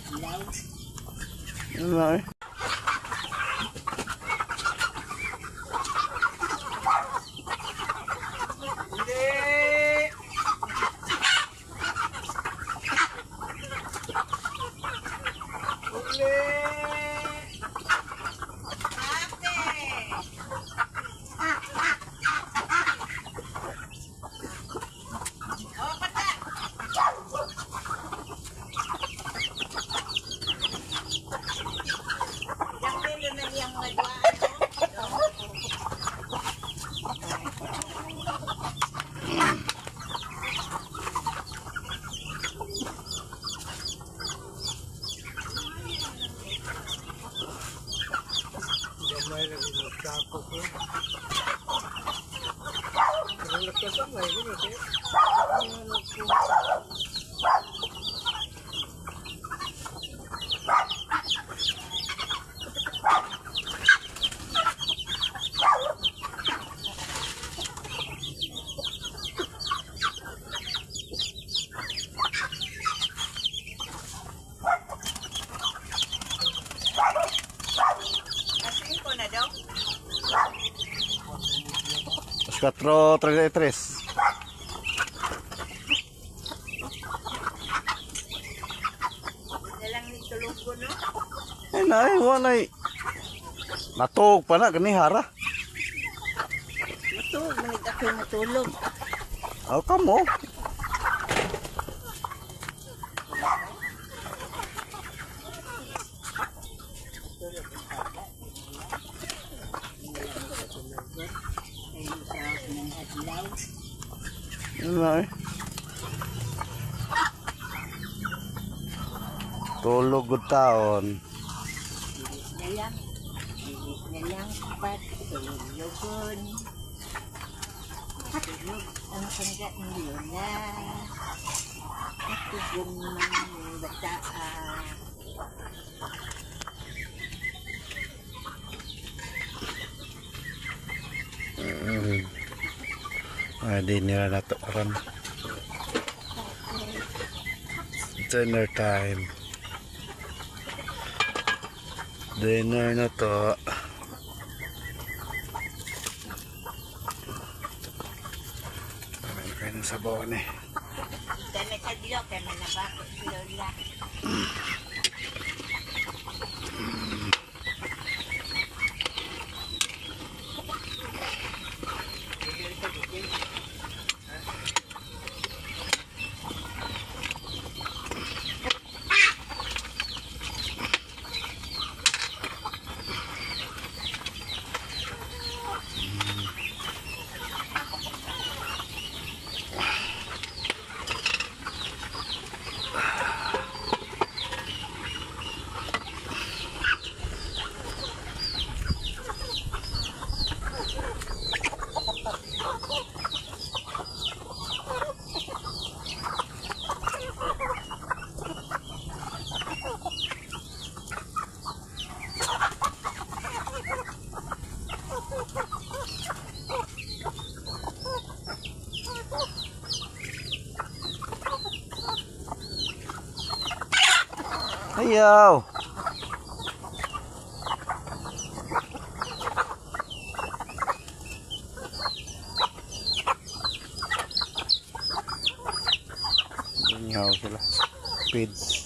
Adlaw. Ano na eh. Ate! Oh, pata! Yang pilo na niyang mga duwa, ano? Gamay lang yung sako ko. Pero nagkasamay, gano'n eh. Asin ko na daw. Alas 4:33. Na lang ni tulugo, no? Ay na ay, wala ay. Natuog pa na, gani hara. Matulog, manit ako matulog. Aw kamo. Ay, isa ako ng adlaw. Ano na eh. Tulog gud taon. Dili na lang. Dili na lang patulugon. Matulog ang sangga ni Lola. Matugong mga bata. Ay, di nila nato karon. Dinner time. Dinner na to. Parang na kayo ng sabaw eh. Ika na sa dilo, kaya manabako si Lola. Ayaw! Lingaw sila. Pids.